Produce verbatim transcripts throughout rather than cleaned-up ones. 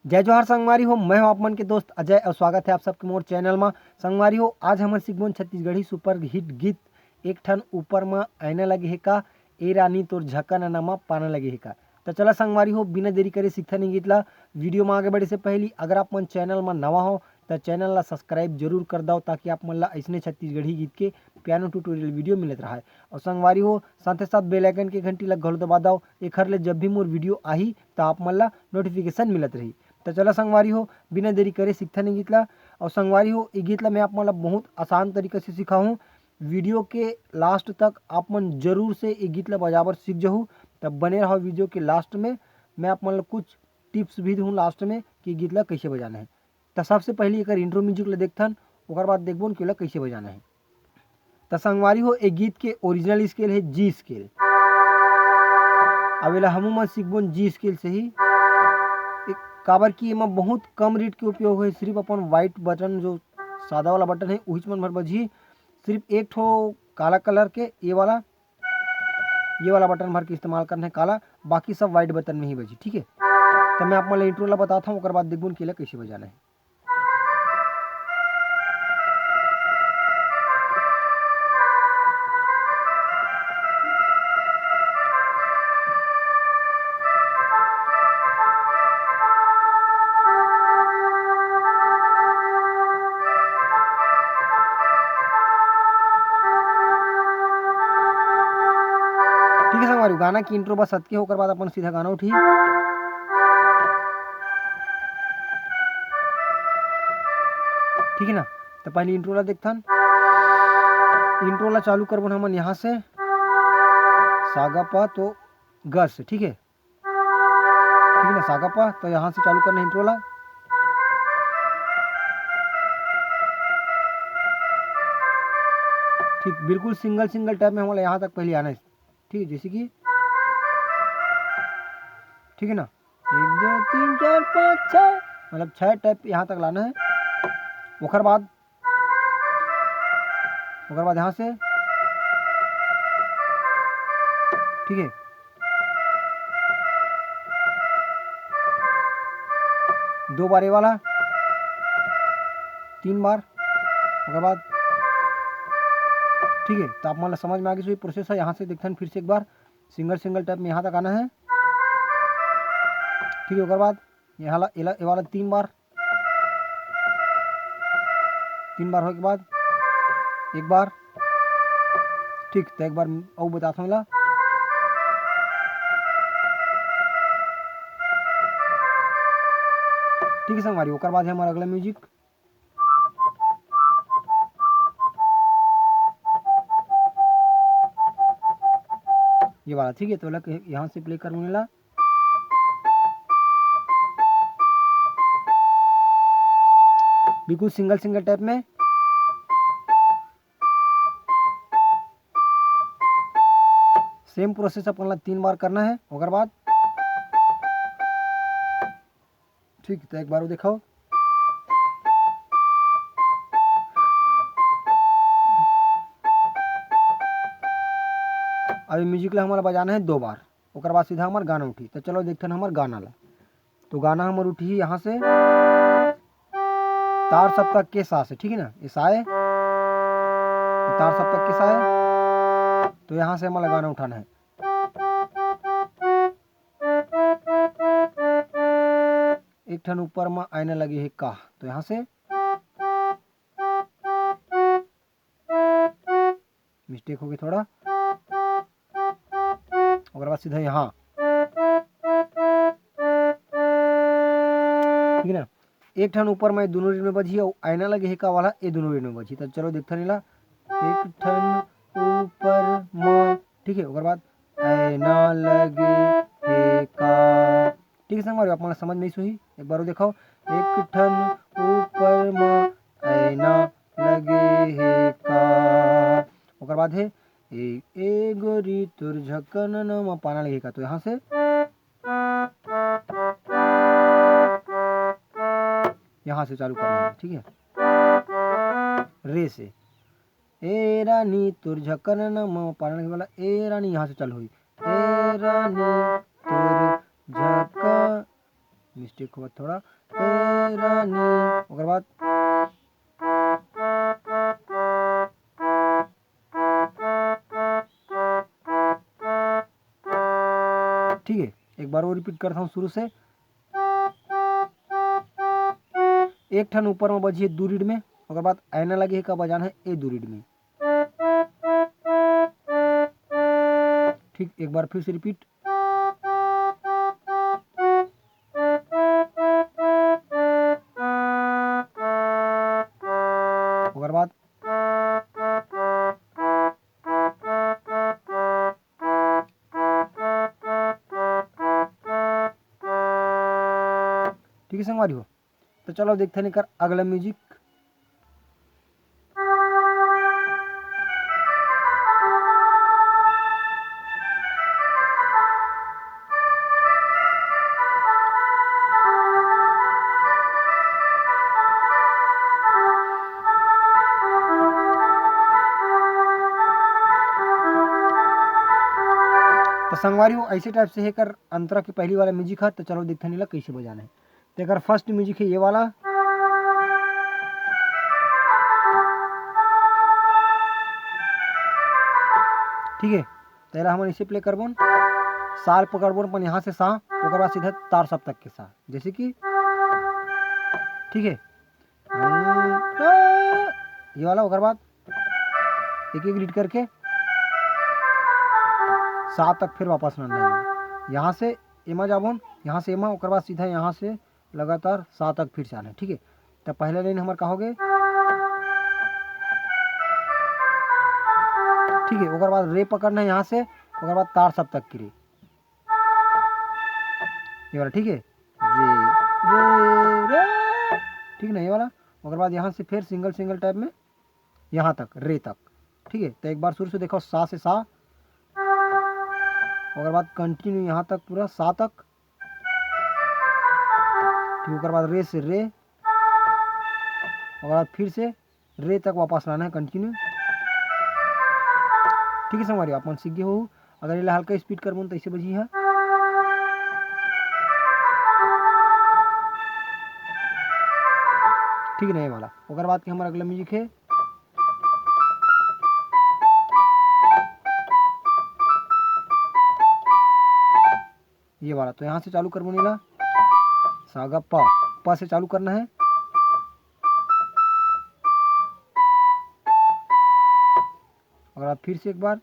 जय जोहार संगवारी हो, मैं हूं आप मन के दोस्त अजय और स्वागत है आप सबके मोर चैनल मा। संगवारी हो, आज हमन सीखबोन छत्तीसगढ़ी सुपर हिट गीत एक ठन ऊपर मा ऐना लगे हे का, ए रानी तोर झकन नमा पाना लगे हे का। तो चला संगवारी हो, बिना देरी करे सीखथन ये गीत ला। वीडियो मा आगे बढ़े से पहली अगर आप मन चैनल मा नवा हो तो चैनल ला सब्सक्राइब जरूर कर दव, ताकि आप मन ला ऐसने छत्तीसगढ़ी गीत के पियानो ट्यूटोरियल वीडियो मिलत रहे। और संगवारी हो, साथे साथ बेल आइकन के घंटी ला घलो दबा दव, एखर ले जब भी मोर वीडियो आही तो आप मन ला नोटिफिकेशन मिलत रही। तो चला संगवारी हो, बिना देरी करे सीखथन ये गीत ला। और संगवारी हो, ये गीत ला मैं आप मन ला बहुत आसान तरीका से सिखाहूँ। वीडियो के लास्ट तक आप मन जरूर से ये गीत ला बजाबर सीख जहू। तब बने रहो वीडियो के लास्ट में, मैं आप मन ला कुछ टिप्स भी दूँ लास्ट में कि गीत ला कैसे बजाना है। तो सबसे पहले एकर इंट्रो म्यूजिक ला देखथन, ओकर बाद देखबोन कि ओला कैसे बजाना है। तो संगवारी हो, ए गीत के ओरिजिनल स्केल है जी स्केल। अब एला हमू मन सीखबोन जी स्केल से ही। ए, काबर कि एमा बहुत कम रीड के उपयोग है, सिर्फ अपन व्हाइट बटन, जो सादा वाला बटन है, उहीच मन भर बजही। सिर्फ एक ठो काला कलर के, ये वाला, ये वाला बटन भर के इस्तेमाल करना है काला, बाकी सब व्हाइट बटन में ही बजी, ठीक है। तो मैं आप मन ला इंट्रो ला बताता हूँ, ओकर बाद देखबोन कि एला कैसे बजाना है। ठीक है संगवारी, गाना की इंट्रो बस अतके, ओकर बाद अपन सीधा गाना उठी। ठीक है ना, तो पहले इंट्रो ला देखथन। इंट्रो ला चालू करबन हमन यहाँ से, सागा पा तो ग से, ठीक है। ठीक है ना, सागा पा, तो यहाँ से चालू करना है इंट्रो ला। ठीक, बिल्कुल सिंगल सिंगल टाइप में हमला यहाँ तक पहले आना है। ठीक है, जैसे कि, ठीक है ना, एक, दो, तीन, चार, पाँच, छः, मतलब छः टाइप यहाँ तक लाना है। ओकर बाद, ओकर बाद यहाँ से, ठीक है, दो बार ये वाला, तीन बार, ओकर बाद, ठीक है, तो आप मन ला समझ में आ गई प्रोसेस है। यहाँ से देखथन फिर से एक बार सिंगल सिंगल टाइप में यहाँ तक आना है। ठीक है, ओकर बाद यहाँ ला, एला, ये वाला तीन बार, तीन बार होए के बाद एक बार, ठीक, तो एक बार अउ बताथंव एला। ठीक है संगवारी, ओकर बाद है हमारा अगला म्यूजिक, ये वाला, ठीक है। तो एला यहाँ से प्ले करबो एला, बिल्कुल सिंगल सिंगल टाइप में। सेम प्रोसेस अपन ला तीन बार करना है। ओकर बाद ठीक, तो एक बार वो दिखाओ। अभी म्यूजिक ला हमारा बजाना है दो बार, ओकर बाद सीधा हमार गाना उठी। तो चलो देखते हैं हमार गाना ला। तो गाना हमर उठही यहाँ से तार सप्तक के सा से, ठीक है ना, ये सा ए, ये तार सप्तक के सा ए। तो यहाँ से हमला गाना उठाना है, एक ठन ऊपर म आईना लगे हे का, तो यहाँ से मिस्टेक हो गई थोड़ा। ओकर बाद सीधा यहाँ, ठीक है ना, एक ठन ऊपर में दोनों रीड में बजही अउ आईना लगे हे का वाला ये दोनों रीड में बजही। तो चलो देखथन एला, एक ठन ऊपर में, ठीक है, ओकर बाद आईना लगे हे का। ठीक है संगवारी, आप मन समझ में आइस होही, एक बार और दिखाओ, एक ठन ऊपर में आईना लगे हे का। ओकर बाद हे, ए, ए गोरी तोर झकन न म पाना लगे का, तो यहाँ से, यहाँ से चालू करना है, ठीक है, रे से। ए रानी तोर झकन न म पाना लगे वाला ए रानी यहाँ से चालू हुई। ए रानी तोर झकन मिस्टेक होवत थोड़ा। ए रानी, ओकर बाद ठीक है, एक बार वो रिपीट करता हूँ शुरू से। एक ठन ऊपर में बजी है दू रीड में, ओकर बाद ऐना लगे है का बजाना है ए दू रीड में। ठीक, एक बार फिर से रिपीट। ओकर बाद ठीक है संगवारी हो, तो चलो देखते हैं एकर अगला म्यूजिक। तो संगवारी हो, ऐसे टाइप से एकर अंतरा के पहली वाला म्यूजिक है। तो चलो देखते हैं ला कैसे बजाना है। तो एकर फर्स्ट म्यूजिक है ये वाला, ठीक है। तो एला हमन इसे प्ले करबोन, साल पकड़बोन अपन यहाँ से सा, ओकर बाद सीधा तार सप्तक के सा, जैसे कि ठीक है, ये वाला, ओकर बाद एक एक रीड करके सा तक फिर वापस आना है। यहाँ से एमा जाबोन, यहाँ से एमा, ओकर बाद सीधा यहाँ से लगातार सा तक फिर से आना है, ठीक है। तो पहला लाइन हमार का हो गए, ठीक है, ओकर बाद रे पकड़ना है यहाँ से, ओकर बाद तार सप्तक के रे, ये वाला, ठीक है, रे, रे, रे, ठीक ना, ये वाला। ओकर बाद यहाँ से फिर सिंगल सिंगल टाइप में यहाँ तक, रे तक, ठीक है। तो एक बार शुरू से देखो, सा से सा, ओकर बाद कंटिन्यू यहाँ तक पूरा सा तक, ठीक, ओकर बाद रे से रे, ओकर बाद फिर से रे तक वापस लाना है कंटिन्यू। ठीक है संगवारी, आप मन सीख गए हो। अगर एला हल्का स्पीड करबो न, तो ऐसे बजी है, ठीक है, नहीं वाला। ओकर बाद के हमारा अगला म्यूजिक है ये वाला। तो यहाँ से चालू करबो नीला, सागा पा, पा से चालू करना है। और आप फिर से एक बार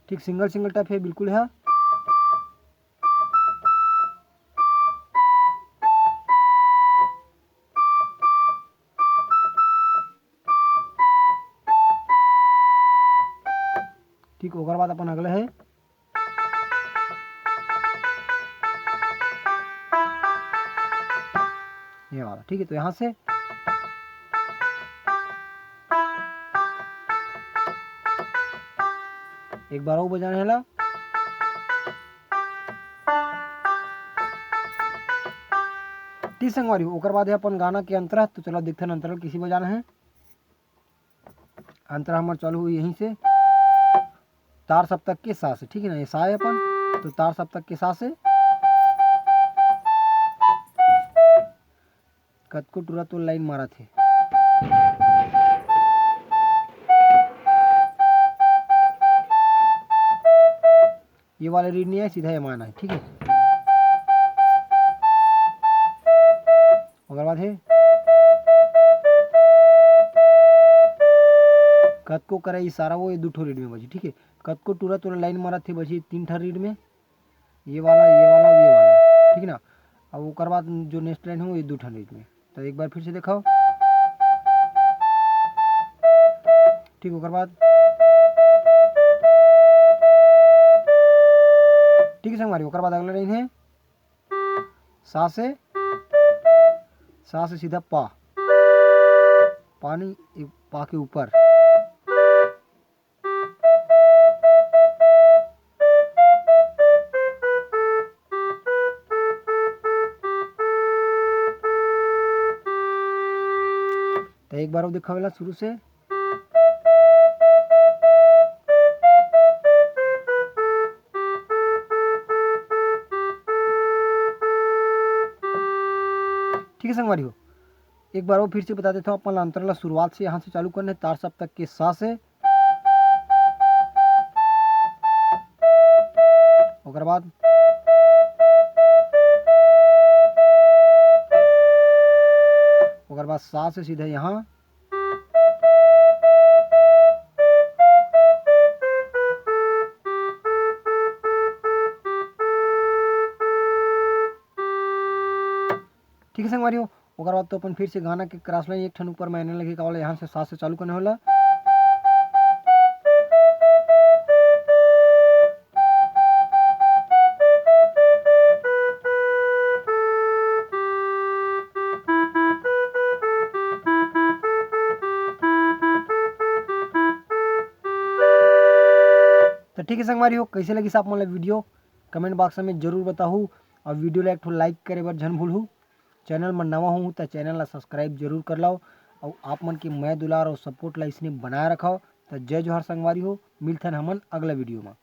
ठीक सिंगल सिंगल टाइप है, बिल्कुल है। ठीक, ओकर बाद अपन अगला है ये वाला, ठीक है। तो यहाँ से एक बार और बजाना है ला। ठीक संगवारी, ओकर बाद है अपन गाना के अंतरा। तो चलो देखते हैं अंतरा किसी बजाना है। अंतरा हमार चालू हुई यहीं से, तार सप्तक के सा से, ठीक है ना, ये सा है अपन, तो तार सप्तक के सा से कतको टूरा तो लाइन मारत हे। ये वाला रीड नहीं है, सीधा ये माना है, ठीक है। ओकर बाद है कतको करे इशारा, वो ये दू ठो रीड में बजी, ठीक है। कतको टूरा टूरा लाइन मारत हे बजी तीन ठा रीड में, ये वाला, ये वाला, ये वाला, ठीक है ना। अब ओकर बाद जो नेक्स्ट लाइन हो, ये दू ठा रीड में। तो एक बार फिर से देखाओ, ठीक, ओकर बाद ठीक है संगवारी, ओकर बाद अगला लाइन है सा से, सा से सीधा पा, पानी, पा के ऊपर। तो एक बार वो दिखावेला शुरू से। ठीक है संगवारी हो, एक बार वो फिर से बता देता हूँ, अपन ला अंतरा ला शुरुआत से यहाँ से चालू करना है, तार सप्तक के सा से। ओकर बाद, ओकर बाद सा से सीधा यहाँ। ठीक है संगवारी हो, ओकर बाद तो अपन फिर से गाना के क्रॉस लाइन एक ठन ऊपर में आने लगे, का वाला यहाँ से सा से चालू करने वाला। तो ठीक है संगवारी हो, कैसे लगिस आप मन ला वीडियो, कमेंट बॉक्स में जरूर बताहू, और वीडियो ला एक ठो लाइक करे बर झन भूलहू। चैनल में नवा हूँ तो चैनल ला सब्सक्राइब जरूर कर लाओ, और आप मन के मया दुलार और सपोर्ट ला इसने बनाए रखाओ। तो जय जोहार संगवारी हो, मिलथन हमन अगला वीडियो में।